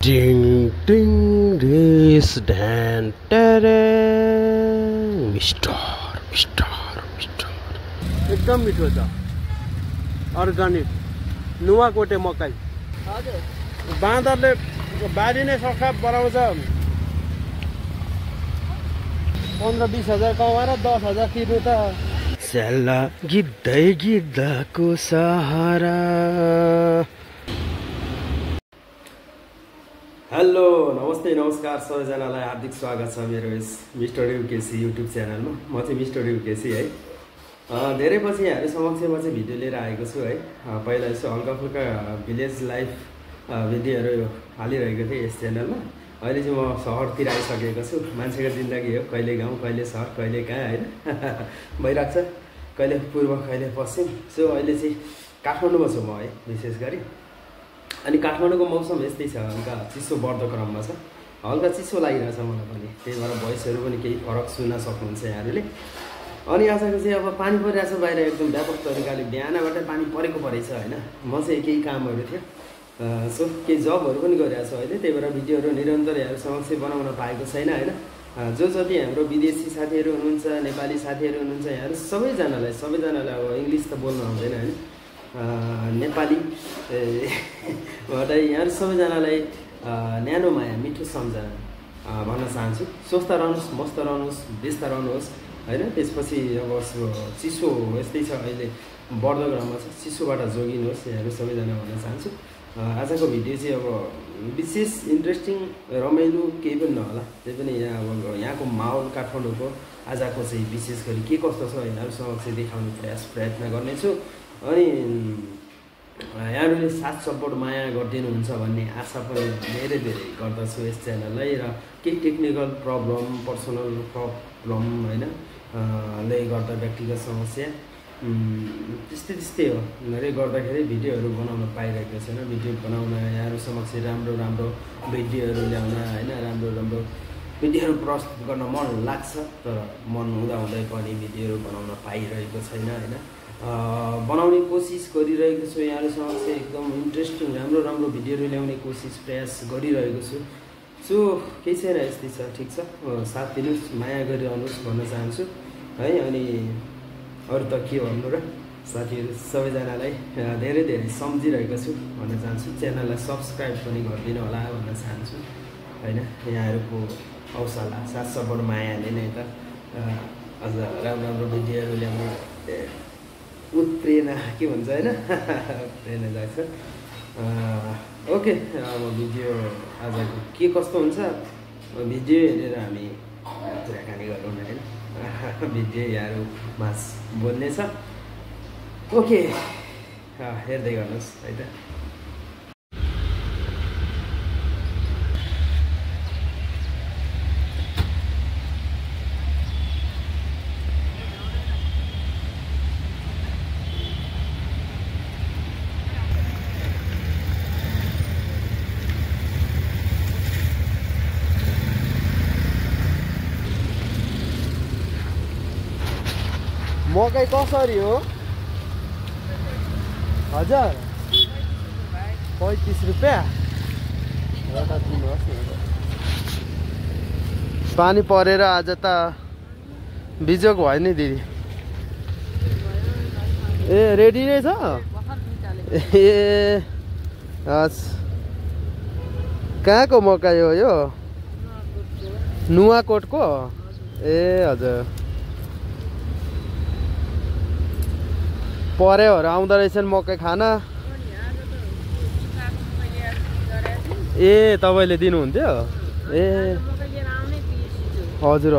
Ding ding this dan tereng Mister एकदम मिठो छ अर्गानिक नुवाकोटे मकै हजुर बाँदरले बारी नै सखा बराउँछ 15-20 हजार कमाएर 10,000 तिर्नु त स्याला गिद्दै गिद्दाको सहारा। हेलो नमस्ते नमस्कार सबैजनालाई हार्दिक स्वागत छ मेरो यस मिस्टर युकेसी युट्युब च्यानलमा। म चाहिँ मिस्टर युकेसी है। धेरै पछि यहाँहरु समक्षमा चाहिँ भिडियो लिएर आएको छु है। पहिला यसो हल्का फुल्का भिलेज लाइफ भिडियोहरु हालिरहेको थिएँ यस च्यानलमा। अहिले चाहिँ म शहरतिर आइसकेको छु। मान्छेको जिन्दगी हो, कहिले गाउँ कहिले सहर कहिले कहाँ हैन भइराख्छ, कहिले पूर्व कहिले पश्चिम। सो अहिले चाहिँ काठमाडौँमा छु म है विशेष गरी। अनि काठमाडौँको मौसम यस्तै छ, हल्का चिसो बढ्दो क्रममा छ, हल्का चिसो लागिरहेछ मलाई पनि। त्यही भएर भोइसहरु पनि केही फरक सुन्न सक्नुहुन्छ यहाँहरुले। अनि आजको चाहिँ अब पानी परिरहेछ बाहिर, एकदम व्यापक तरिकाले बिहानबाट पानी परेको परेछ हैन। म चाहिँ केही कामहरु थियो, सो केही जबहरु पनि गरिरहेछु अहिले। त्यही भएर भिडियोहरु निरन्तर यहाँहरु समक्ष बनाउन पाएको छैन हैन। जो जति हाम्रो विदेशी साथीहरु हुनुहुन्छ, नेपाली साथीहरु हुनुहुन्छ, यहाँहरु सबैजनालाई अब इंग्लिश त बोल्न आउँदैन हैन, नेपाली यहाँहरु सबैजनालाई न्यानो माया मिठो सम्झना भन्न चाहन्छु। स्वस्थ रहनुहोस्, मस्त रहनुहोस्, व्यस्त रहनुहोस् हैन। त्यसपछि अब चिसो यस्तै छ अहिले बढ्दो क्रममा छ, चिसोबाट जोगिनुहोस् यहाँहरु सबैजना भन्न चाहन्छु। आजको भिडियो चाहिँ अब विशेष इन्ट्रेस्टिङ रमाइलो केही पनि नहोला, त्यही पनि यहाँ अब यहाँको माहौल काठमाडौँको आजको चाहिँ विशेष गरी के कस्तो छ यहाँहरु समक्ष देखाउने प्रयत्न गर्नेछु। अनि यहाँहरुले साथ सपोर्ट माया गरिदिनुहुन्छ भन्ने आशा पनि धेरै गर्दछु यस च्यानललाई। र केही टेक्निकल प्रब्लम, पर्सनल प्रब्लम हैन ले गर्दा व्यक्तिगत समस्या त्यस्तै हो हुनाले गर्दाखेरि भिडियोहरु बनाउन पाइरहेको छैन। भिडियो बनाउन यहाँहरु समक्ष राम्रो भिडियोहरु ल्याउन हैन, राम्रो भिडियोहरु प्रस्तुत गर्न मन लाग्छ, तर मन हुँदै पनि भिडियोहरु बनाउन पाइरहेको छैन हैन। बनाउने कोसिस गरिरहेको छु यहाँहरु समक्ष, एकदम इन्ट्रेस्टिङ राम्रो भिडियोहरु ल्याउने कोसिस प्रयास गरिरहेको छु। सो केही छैन, यस्तै छ, ठीक छ। साथ दिनुस्, माया गरिरहनुस् भन्न चाहन्छु है। अनि अरु त के भन्नु र, साथीहरु सबैजनालाई धेरै सम्झिरहेको छु भन्न चाहन्छु। च्यानललाई सब्स्क्राइब पनि गरिदिनु होला भन्न चाहन्छु हैन। यहाँहरुको हौसला साथ सपोर्ट मायाले नै त अझ राम्रो भिडियोहरु ल्याउने उत्प्रेरणा के भन्छ हैन प्रेरणा लाग्छ। ओके, अब भिडियो आजको के कस्तो हुन्छ भिडियो हेरेर हामी कुराकानी गरौँ हैन। भिडियो यहाँहरु माझ बोल्ने छ। ओके, हेर्दै गर्नुस् है त। मकै कसरी हो? 1000 35 रुपैयाँ एउटा दिनुहोस् न। पानी परेर आज त बिजोग भयो नि दिदी। ए रेडी नै छ? ए हस्, कहाँको मकै हो यो? नुवाकोटको? ए हजुर, परेहरू आउँदो रहेछन् मकै खान। ए तपाईले दिनुहुन्थ्यो? ए हजुर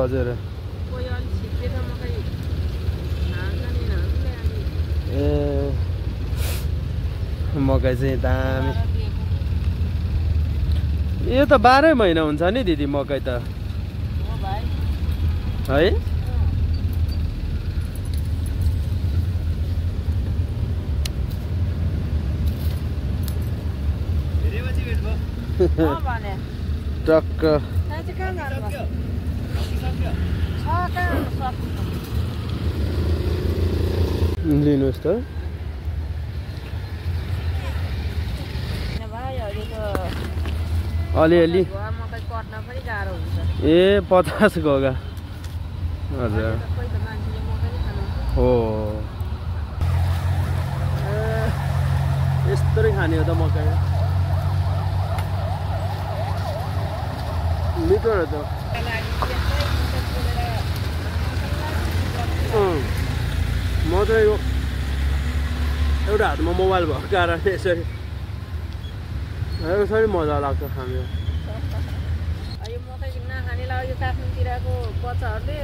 ए मकै चाहिँ दामी। यो त 12 महिना हुन्छ नि दिदी मकै त है? टक्क लिनुहोस् त। अलिअलि मकै कट्न पनि गाह्रो हुन्छ ए 50 घोगा हजुर हो यस्तै खाने हो त मकै मिठो रहेछ म चाहिँ यो एउटा हातमा मोबाइल भएको कारणले यसरी मजा लाग्छ खानु यो मकै नखानेलाई यो काठमाडौँतिरको बच्चाहरूले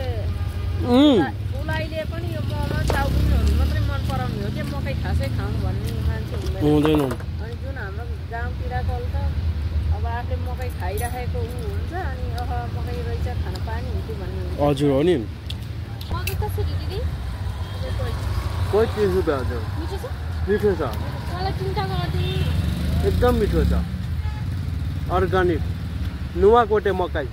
उलाइले पनि यो मोमो चाउमिनहरू मात्रै मन पराउने हो कि मकै खासै खाउँ भन्ने मान्छे हुँदैन अनि जुन हाम्रो गाउँतिरको त अब आफूले मकै खाइराखेको हुन्छ अनि मकै रहेछ खान पानी हुन्थ्यो भन्ने हजुर हो नि मकै कसरी दिदी कोही 30 रुपियाँ हजुर मिठो छ एकदम मिठो छ अर्ग्यानिक नुवाकोटे मकै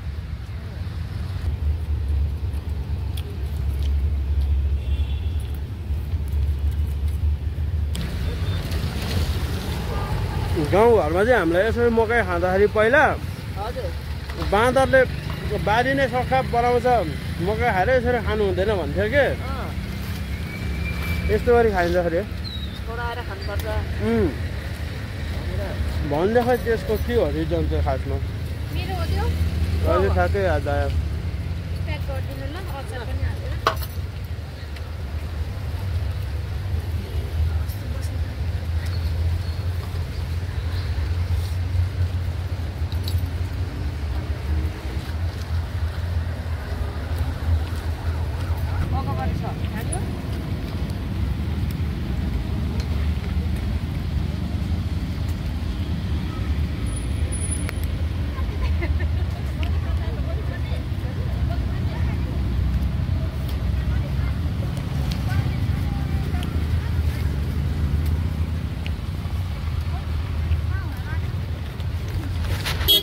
गाउँघरमा चाहिँ हामीलाई यसरी मकै खाँदाखेरि पहिला बाँदरले बारी नै सखा बनाउँछ मकै खाएर यसरी खानु हुँदैन भन्थ्यो कि यस्तो गरी खाइँदाखेरि भन्दाखेरि त्यसको के हो रिजन चाहिँ खासमा अहिले ठ्याक्कै याद आयो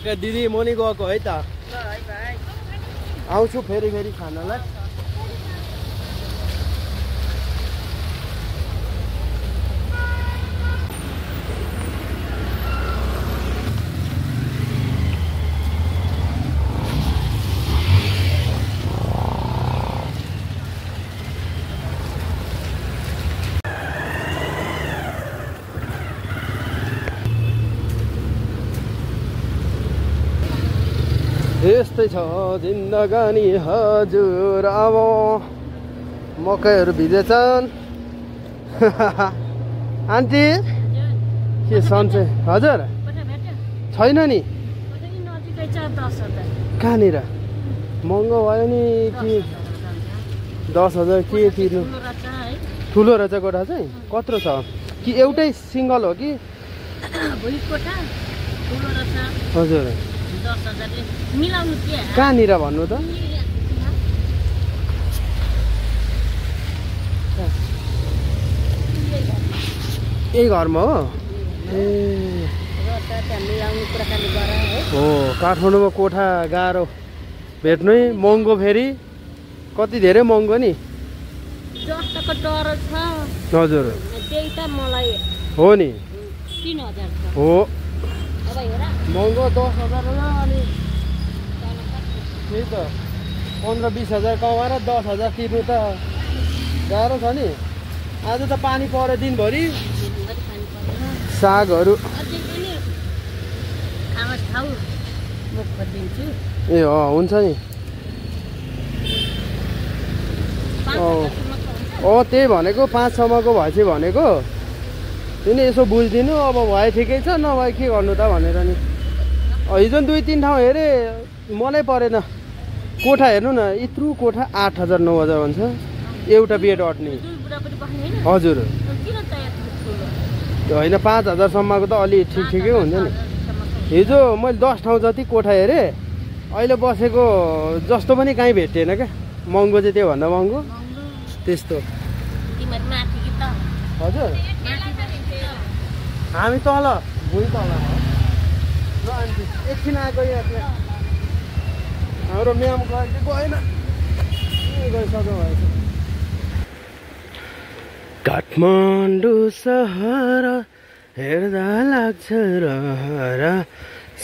दिदी म नि गएको है त आउँछु फेरि खानालाई यस्तै छ जिन्दगानी हजुर अब मकैहरू भिजेछन् आन्टी के सन्चै हजुर छैन नि कहाँनिर महँगो भयो नि कि 10,000 के तिर्नु ठुलो रहेछ कोठा चाहिँ कत्रो छ कि एउटै सिङ्गल हो कि हजुर कहाँनिर भन्नु त यही घरमा हो ए हो काठमाडौँमा कोठा गाह्रो भेट्नै महँगो फेरि कति धेरै महँगो नि हजुर हो नि हो महँगो 10,000 अनि त्यही त 15-20,000 कमाएर 10,000 तिर्नु त गाह्रो छ नि आज त पानी पऱ्यो दिनभरि सागहरू ए हुन्छ नि त्यही भनेको 5-6को भएपछि भनेको तिनी यसो बुझिदिनु अब भए ठिकै छ नभए के गर्नु त भनेर नि हिजो 2-3 ठाउँ हेरेँ मलाई परेन कोठा हेर्नु न यत्रो कोठा 8,000-9,000 भन्छ एउटा बेड अट्ने हजुर होइन 5,000सम्मको त अलि ठिकै हुन्छ नि हिजो मैले 10 ठाउँ जति कोठा हेरेँ अहिले बसेको जस्तो पनि कहीँ भेटेन क्या महँगो चाहिँ त्योभन्दा महँगो त्यस्तो हजुर हामी तल भुइँ तल ल आन्टी एकछिन आएको यहाँ हाम्रो म्याम गएन गइसक्नु भएछ काठमाडौँ सहर हेर्दा लाग्छ रहर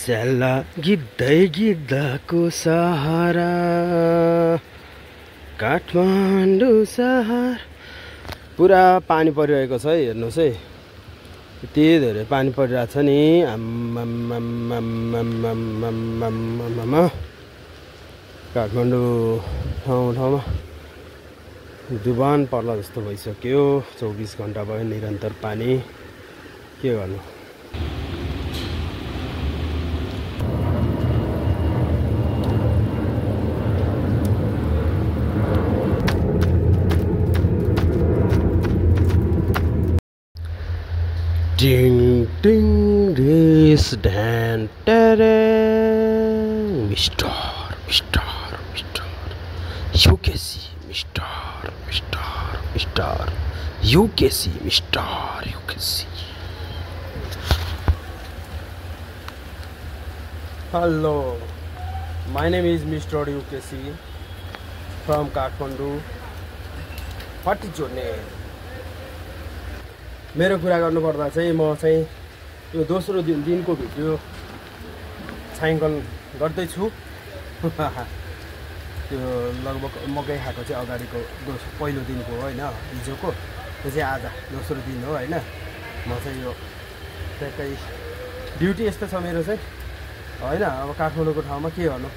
स्याला गिद्दै गिद्धको सहारा काठमाडौँ सहर। पुरा पानी परिरहेको छ है, हेर्नुहोस् है, यति धेरै पानी परिरहेको छ नि। काठमाडौँ ठाउँमा डुबान पर्ला जस्तो भइसक्यो। 24 घन्टा भयो निरन्तर पानी, के गर्नु। Ding ding this dan Mr. UKC Mr. UKC Hello, my name is Mr. UKC from Kathmandu. What is your name? मेरो कुरा गर्नुपर्दा चाहिँ म चाहिँ यो दोस्रो दिनको भिडियो छायाङ्कन गर्दैछु। त्यो लगभग मकै खाएको चाहिँ अगाडिको पहिलो दिनको हो होइन, हिजोको। त्यो चाहिँ आज दोस्रो दिन हो होइन। म चाहिँ यो ट्याक्कै ड्युटी यस्तो छ मेरो चाहिँ होइन। अब काठमाडौँको ठाउँमा के गर्नु,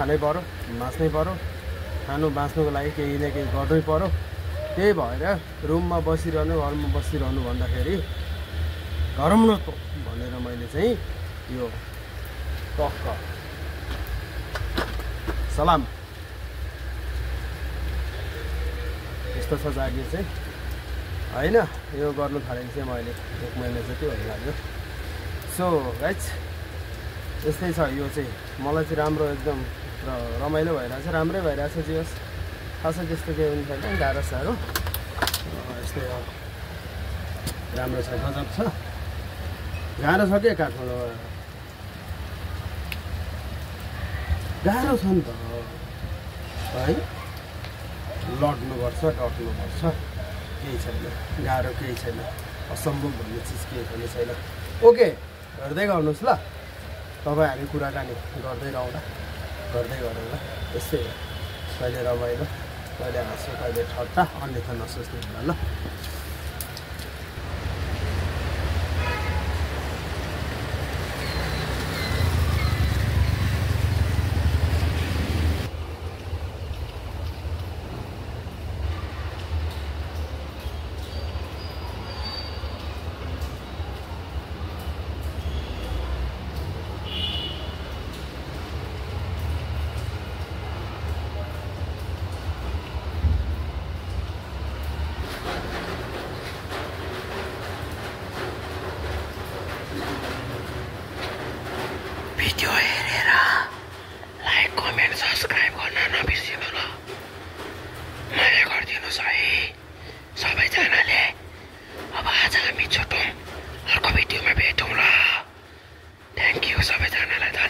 खानै पर्यो, बाँच्नै पर्यो। खानु बाँच्नुको लागि केही न केही गर्नै पर्यो। त्यही भएर रुममा बसिरहनु, घरमा बसिरहनु भन्दाखेरि गरौँ न त भनेर मैले चाहिँ यो टक्क सलाम यस्तो छ जागिर चाहिँ होइन। यो गर्नु थालेको चाहिँ मैले 1 महिना जति हुन लाग्यो। सो गाइज यस्तै छ यो चाहिँ। मलाई चाहिँ राम्रो एकदम रमाइलो भइरहेछ, राम्रै भइरहेछ। जे होस् खासै त्यस्तो केही पनि छैन, गाह्रो साह्रो यस्तै हो, राम्रो छ, गजब छ। गाह्रो छ क्या काठमाडौँ, गाह्रो छ नि त है। लड्नुपर्छ, डट्नुपर्छ, केही छैन, गाह्रो केही छैन, असम्भव भन्ने चिज केही पनि छैन। ओके, हेर्दै गर्नुहोस् ल, तपाईँ हामी कुराकानी गर्दै रहँदा गर्दै गरेर यस्तै हो। कहिले रमाइलो, कहिले हाँसो, कहिले ठट्टा, अन्यथा नसोच्नु होला ल। भिडियो हेरेर लाइक, कमेन्ट, सब्सक्राइब गर्न नबिर्सिनु ल। माया गरिदिनुहोस् है सबैजनाले। अब आज हामी छुटौँ, अर्को भिडियोमा भेटौँ ल। थ्याङ्क यू सबैजनालाई।